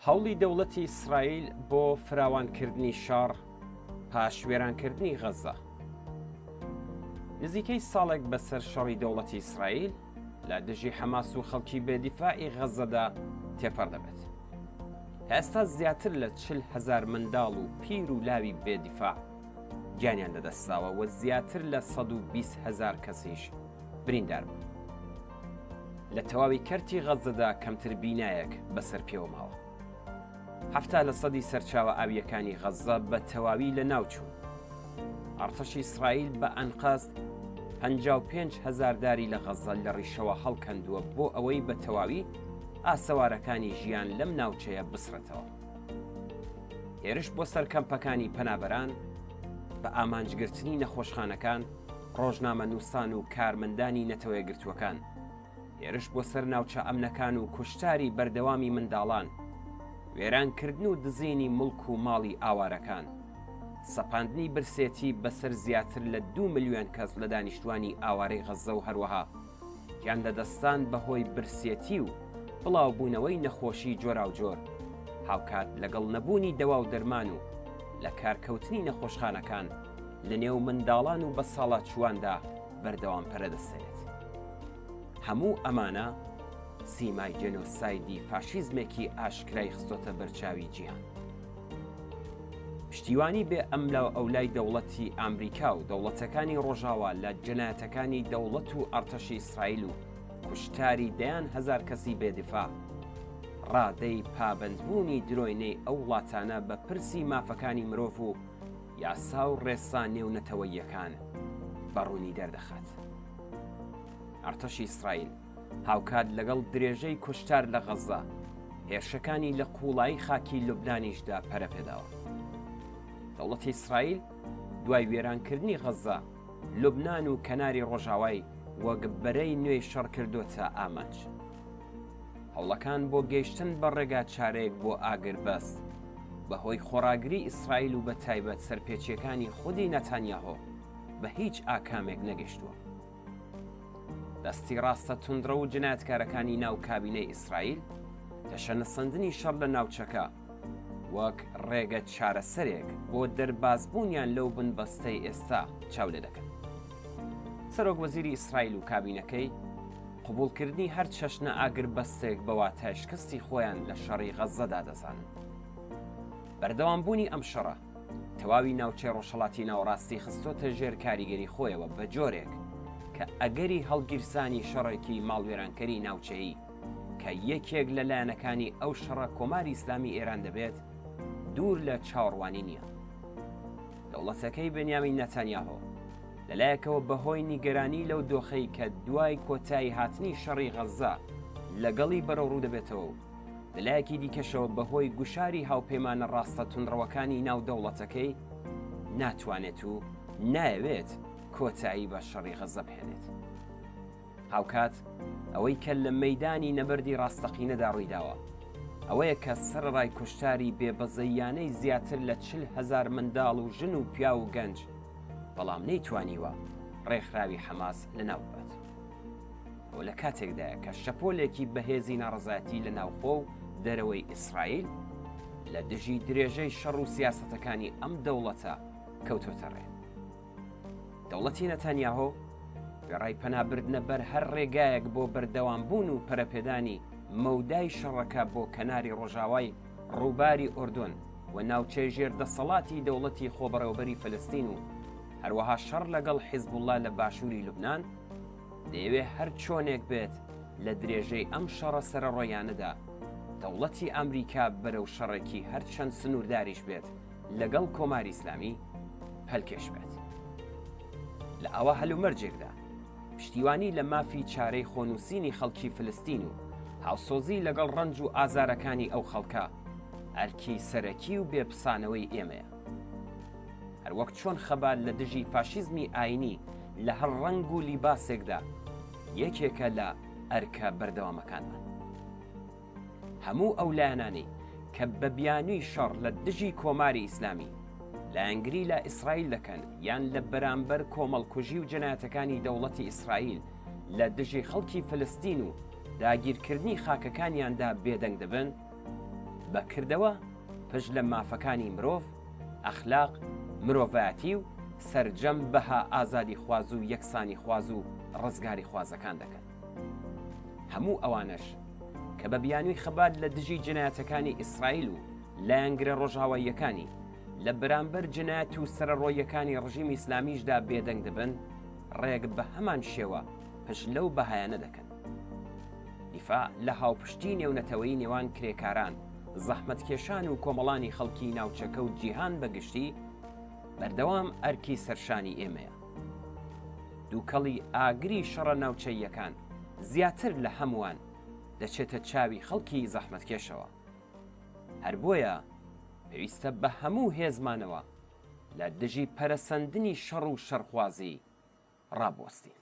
هەوڵی دەوڵەتی ئیسرائیل بۆ فراوانکردنی شەڕ پاش وێرانکردنی غەززە. نزیکەی ساڵێک بەسەر شەڕی دەوڵەتی ئیسرائیل لە دژی حەماس و خەڵکی بێدیفاعی غەززەدا تێپەڕ دەبێت. تا ئێستا زیاتر لە 40 هەزار منداڵ و پیر و لاوی بێدیفاع گیانیان لەدەستداوە و زیاتر لە 120 هەزار کەسیش بریندار بوون. لە تەواوی کەرتی غەززەدا کەمتر بینایەک بەسەر پێوە ماوە. 70 لە سەدی سەرچاوە ئاوییەکانی غەززە بە تەواوی لەناوچوون. ئەڕتەشی ئیسرائیل بە ئەنقەست 55 هەزار داری لە غەززە لە ڕیشەوە هەڵکەندووە بۆ ئەوەی بە تەواوی ئاسەوارەکانی ژیان لەم ناوچەیە بسڕێتەوە. هێرش بۆ سەر کەمپەکانی پەنابەران، بە ئامانجگرتنی نەخۆشخانەکان، ڕۆژنامەنووسان و کارمەندانی نەتەوەیەکگرتووەکان، هێرش بۆ سەر ناوچە ئەمنەکان و کوشتاری بەردەوامی منداڵان، وێرانکردن و دزینی موڵک و ماڵی ئاوارەکان، سەپاندنی برسێتی بەسەر زیاتر لە دوو ملیۆن کەس لە دانیشتوانی ئاوارەی غەززە و هەروەها گیانلەدەستدان بەهۆی برسێتی و بڵاوبوونەوەی نەخۆشی جۆراوجۆر، هاوکات لەگەڵ نەبوونی دەوا و دەرمان و لەکارکەوتنی نەخۆشخانەکان لەنێو منداڵان و بەساڵاچوواندا بەردەوام پەرەدەستێنێت. هەموو ئەمانە سیمای جێنۆسایدی فاشیزمێکی ئاشکرای خستۆتە بەرچاوی جیهان. پشتیوانی بێ ئەملاوئەولای دەوڵەتی ئامریکا و دەوڵەتەکانی ڕۆژاوا لە جەنایەتەکانی دەوڵەت و ئەڕتەشی ئیسرائیل و کوشتاری دەیان هەزار کەسی بێدفاع، ڕادەی پابەندبوونی درۆینەی ئەو وڵاتانە بە پرسی مافەکانی مرۆڤ و یاسا و ڕێسا نێونەتەوەییەکان بە ڕوونی دەردەخات. ئەرتەشی ئیسرائیل هاوکات لەگەڵ درێژەی کوشتار لە غەززە، هێرشەکانی لە قووڵایی خاکی لوبنانیشدا پەرە پێداوە. دەوڵەتی ئیسرائیل دوای وێرانکردنی غەززە، لوبنان و کەناری ڕۆژاوای وەک بەرەی نوێی شەڕ کردۆتە ئامانج. هەوڵەکان بۆ گەیشتن بە ڕێگاچارەیەک بۆ ئاگربەست، بەهۆی خۆڕاگری ئیسرائیل و بەتایبەت سەرپێچییەکانی خودی نەتانیاهۆ بە هیچ ئاکامێک نەگەیشتووە. دەستی ڕاستە توندڕەو و جنایەتکارەکانی ناو کابینەی ئیسرائیل، تەشەنەسەندنی شەڕ لە ناوچەکە وەک ڕێگە چارەسەرێک بۆ دەربازبوونیان لەو بنبەستەی ئێستا چاو لێ دەکەن. سەرۆک وەزیری ئیسرائیل و کابینەکەی قبوڵکردنی هەر چەشنە ئاگربەستێک بە واتای شکستی خۆیان لە شەڕی غەززەدا دەزانن. بەردەوامبوونی ئەم شەڕە تەواوی ناوچەی ڕۆژهەڵاتی ناوەڕاستی خستۆتە ژێر کاریگەری خۆیەوە بە جۆرێک کە ئەگەری هەڵگیرسانی شەڕێکی ماڵوێرانکەری ناوچەیی کە یەکێک لە لایەنەکانی ئەو شەڕە کۆماری ئیسلامی ئێران دەبێت دوور لە چاوەڕوانی نییە. دەوڵەتەکەی بنیامین نەتانیاهۆ لەلایەکەوە بەهۆی نیگەرانی لەو دۆخەی کە دوای کۆتایی هاتنی شەڕی غەززە لەگەڵی بەرەوڕوو دەبێتەوە و لەلایەکی دیکەشەوە بەهۆی گوشاری هاوپەیمانە ڕاستە توندڕەوەکانی ناو دەوڵەتەکەی ناتوانێت و نایەوێت کۆتایی بە شەڕی غەززە بهێنێت. هاوکات ئەوەی کە لە مەیدانی نەبەردی ڕاستەقینەدا ڕوویداوە ئەوەیە کە سەرەڕای کوشتاری بێبەزەییانەی زیاتر لە 40 هەزار منداڵ و ژن و پیاو و گەنج بەڵام نەیتوانیوە ڕێکخراوی حەماس لەناو ببات. ئەوە لە کاتێکدایە کە شەپۆلێکی بەهێزی ناڕەزایەتی لە ناوخۆ و دەرەوەی ئیسرائیل لە دژی درێژەی شەڕ و سیاسەتەکانی ئەم دەوڵەتە کەوتۆتە ڕێ. دەوڵەتی نەتانیاهۆ وێڕای پەنابردنە بەر هەر ڕێگایەک بۆ بەردەوامبوون و پەرەپێدانی مەودای شەڕەکە بۆ کەناری ڕۆژاوای ڕووباری ئۆردۆن و ناوچەی ژێر دەسەڵاتی دەوڵەتی خۆبەڕێوەبەری فەلەستین و هەروەها شەڕ لەگەڵ حیزبوڵڵا لە باشووری لوبنان، دەیەوێ هەر چۆنێک بێت لە درێژەی ئەم شەڕە سەرەڕۆیانەدا دەوڵەتی ئامریکا بەرەو شەڕێکی هەرچەند سنوورداریش بێت لەگەڵ کۆماری ئیسلامی پەلکێش بێت. لە ئاوا هەلومەرجێکدا پشتیوانی لە مافی چارەی خۆنووسینی خەڵکی فلستین و هاوسۆزی لەگەڵ ڕەنج و ئازارەکانی ئەو خەڵکە ئەرکی سەرەکی و بێ پسانەوەی ئێمەیە. هەروەک چۆن خەبات لە دژی فاشیزمی ئایینی لە هەر ڕەنگ و لیباسێکدا یەکێکە لە ئەرکە بەردەوامەکانمان. هەموو ئەو لایەنانەی کە بە بیانووی شەڕ لە دژی کۆماری ئیسلامی لایەنگری لە ئیسرائیل دەکەن یان لە بەرامبەر کۆمەڵکوژی و جەنایەتەکانی دەوڵەتی ئیسرائیل لە دژی خەڵکی فلستین و داگیرکردنی خاکەکانیاندا بێدەنگ دەبن، بە کردەوە پشت لە مافەکانی مرۆڤ، ئەخلاق، مرۆڤایەتی و سەرجەم بەها ئازادیخواز و یەکسانیخواز و ڕزگاریخوازەکان دەکەن. هەموو ئەوانەش کە بە بیانووی خەبات لە دژی جنایەتەکانی ئیسرائیل و لایەنگرە ڕۆژاواییەکانی لە بەرامبەر جنایەت و سەرەڕۆییەکانی ڕژیمی ئیسلامیشدا بێدەنگ دەبن، ڕێک بە هەمان شێوە پشت لەو بەهایانە دەکەن. دیفاع لە هاوپشتی نێونەتەوەیی نێوان کرێکاران، زەحمەتکێشان و کۆمەڵانی خەڵکی ناوچەکە و جیهان بە گشتی، بەردەوام ئەرکی سەرشانی ئێمەیە. دووکەڵی ئاگری شەڕە ناوچەییەکان زیاتر لە هەمووان دەچێتە چاوی خەڵکی زەحمەتکێشەوە. هەر بۆیە پێویستە بە هەموو هێزمانەوە لە دژی پەرەسەندنی شەڕ و شەڕخوازی ڕابوەستین.